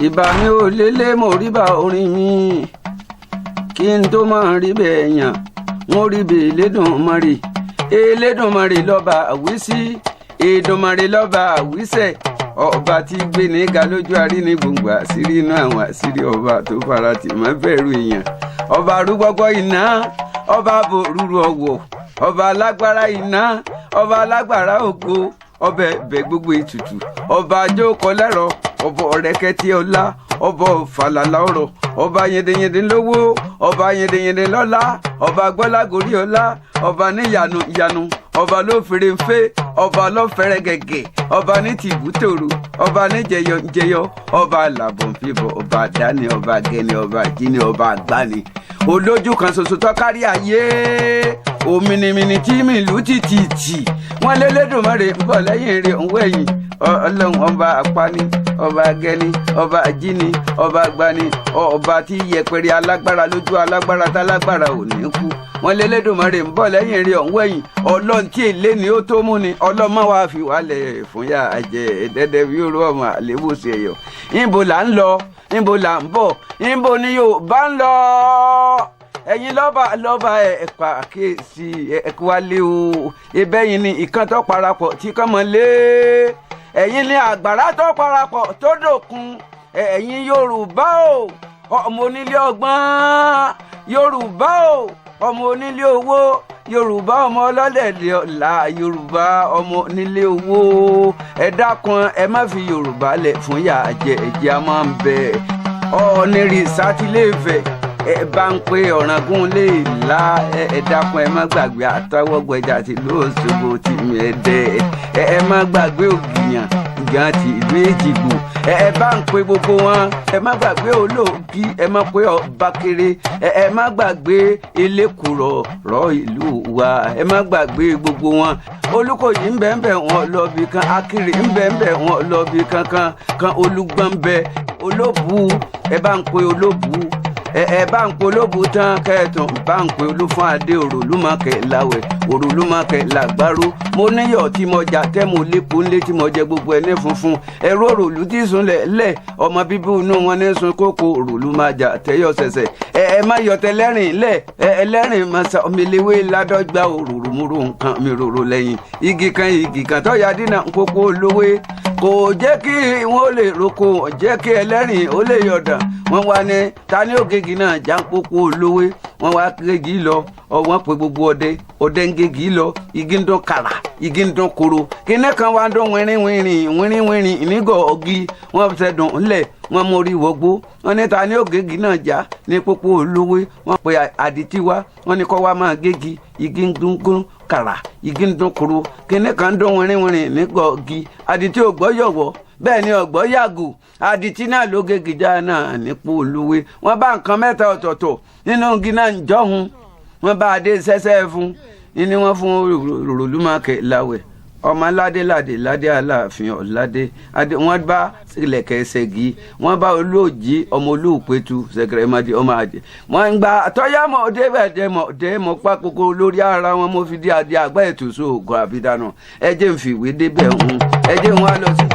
Ìbà mi ò lélẹ̀, mo rí bá orin mi kí n tó máa rí bẹ́ẹ̀ yàn. Mo rí bẹ́ẹ̀ Elédùmarè, Elédùmarè lọ́ba àwísí, Èdùmarè lọ́ba àwísẹ̀, ọba tí gbé ní ga lójú arí ní gbòǹgbò àṣírí inú àwọn àṣírí, ọba tó fara tì mọ́ bẹ̀rù èèyàn, ọba arúgbọ́gbọ́ iná, ọba bòrúru ọ̀wọ̀, ọba alágbára iná, ọba alágbára ògo, ọba ẹ̀bẹ̀ gbogbo ètùtù, ọba ajókòó lẹ́rọ, ọba ọ̀rẹ́kẹ́tì ọlá, ọba ọ̀fàlàlà ọ̀rọ̀, ọba yẹndẹyẹndẹ lówó, ọba yẹndẹyẹndẹ lọ́lá, ọba gbọ́lágorí ọlá, ọba níyanu ìyanu, ọba ló fèrèfé, ọba lọ́fẹ̀rẹ̀ gẹ̀gẹ̀, ọba ní tìbútòrò, ọba ní jẹyọ jẹyọ, ọba làbọ̀nfìbọ̀, ọba dání, ọba gẹni, ọba jíni, ọba àgbáni, olójú kan ṣoṣo tó kárí ayé, òmìnirìnì tí mi lù tìtìtì. Wọn lélẹ́dùnmọ́rè ń bọ̀ lẹ́yìn rẹ̀ ń wẹ̀yìn. Ọlọ́run ọba apani, ọba agẹni, ọba ajíni, ọba agbani, ọba tí yẹpẹrẹ alágbára lójú alágbára tálágbára ò ní kú. Wọn lélẹ́dùnmọ́rè ń bọ̀ lẹ́yìn rẹ̀ ń wẹ̀yìn. Ọlọ́run tí èlé ni ó tó mú ni ọlọ́mọ wa fi wálẹ̀ fún yà jẹ ẹ̀ẹ́dẹ́dẹ́ bí ó rú ọmọ àlébù sí ẹ̀yọ́. Níbo là ń lọ? Níbo là ń bọ̀? Níbo ni Yorùbá ń lọ? Ẹ̀yin lọ́ba lọ́ba, ẹ̀ pàkíyèsí ẹ̀ wálé o. Ibẹ̀ yìí ni ìkan tó parapọ̀ tí kàn mọ́ lé. Ẹ̀yin ni àgbàrá tó parapọ̀ tó dòkun. Ẹ̀yin Yorùbá o, ọmọ onílé ọgbọ́n. Yorùbá o, ọmọ onílé owó. Yorùbá, ọmọ ọlọ́lẹ̀dẹ̀ ọ̀la. Yorùbá, ọmọ onílé owó, ẹ dákun, ẹ má fi Yorùbá lẹ̀ fún yà jẹ. Ẹ̀jẹ̀ a máa ń bẹ ọ̀ọ́nìrìsà tí lè fẹ̀. Ẹ bá ń pe Ọ̀ràngún lè la. Ẹ dákun, ẹ má gbàgbé Àtàwọ̀gbẹ̀jà ti ìlú Òṣogbo ti mi Ẹdẹ. Ẹ má gbàgbé Ògìyàn gan ti ìlú Èjìgbò. Ẹ bá ń pe gbogbo wọn. Ẹ má gbàgbé Olóògì, ẹ má pe Ọbakere, ẹ má gbàgbé Elékùrọ̀ rọ ìlú wa. Ẹ má gbàgbé gbogbo wọn. Olúkòyí ń bẹ́ẹ̀ bẹ́ẹ̀ wọn lọ bí kan, Akiri ń bẹ́ẹ̀ bẹ́ẹ̀ wọn lọ bí kankan kan, Olúgbọ́n bẹ, Olóbù. Ẹ bá ń pe Olóbù. Ẹ bá ń pe Olóbù tán kẹtùn, bá ń pe Olúfún Adé, Òròlúmọkẹ láwẹ, Òròlúmọkẹ làgbárò. Mo níyọ̀ tí mo jà tẹ́, mo lépo ńlé tí mo jẹ gbogbo ẹ̀ ní funfun. Ẹ̀rọ òròlú tí sunlẹ̀ lẹ̀, ọmọ bíbí inú wọn ní sun kókó òròlú máa jà tẹ́yọ̀ ṣẹ̀ṣẹ̀. Ẹ má yọtẹ lẹ́rìn lẹ̀, ẹ ẹlẹ́rìn mọ̀sá ọmọléwé ládọ́gba òrùrùmúrù nǹkan mi rorò lẹ́yìn igi kan, igi kan tọ́ya dínà kókó olówé kò jẹ́ kí wọ́n lè roko, jẹ́ kí ẹlẹ́rìn ó lè yọ̀dàn. Wọ́n wá ní ta ní ògègì náà já kókó olówé. Wọ́n wá gégi lọ, ọwọ́n pe gbogbo ọdẹ. Ọdẹ ń gégi lọ, igi ń dún kàrà, igi ń dún koro, kíní kan wá ń dún wínrín wínrín wínrín wínrín nígọ̀ ọ̀gí. Wọ́n fẹ́ dùn ńlẹ̀, wọ́n mórí wọgbó. Wọ́n ní ta ní ògègì náà já ní pópó olówé? Wọ́n pe àdìtí wá, wọ́n ní kọ́ wá máa gégi. Igi ń dún gún kàrà, igi ń dún koro, kíní kan ń dún wínrín wínrín nígọ̀ ọ̀gí. Àdìtí ò gbọ́ yọ̀wọ̀, bẹ́ẹ̀ ni ọ̀gbọ́ yàgò. Àdìtí náà ló gégi já náà nípò olówé. Wọ́n bá nǹkan mẹ́ta ọ̀tọ̀ọ̀tọ̀ nínú igi náà ń jọ́hun. Wọ́n bá adé sẹ́sẹ́ fún ní wọ́n fún Òròlúmọkẹ́ láwẹ̀, ọmọ ládé ládé ládé aláàfin ọ̀ládé adé. Wọ́n bá ilẹ̀kẹ̀ ṣẹ́gi, wọ́n bá Olóòjì, ọmọ Olóòpẹ̀tù ṣẹ̀kẹ̀rẹ̀mọdé, ọmọ àjẹ. Wọ́n ń gba tọ́yàmọ̀ débẹ̀dẹ̀ mọ̀ dé mọ̀ pa kókó lórí ara wọn. Mo fi dí adé àgbá ètò sóògùn àbídànù. Ẹ jẹ́ ń fìwé débẹ̀ ń ẹ jẹ́ ń wá lọ sí.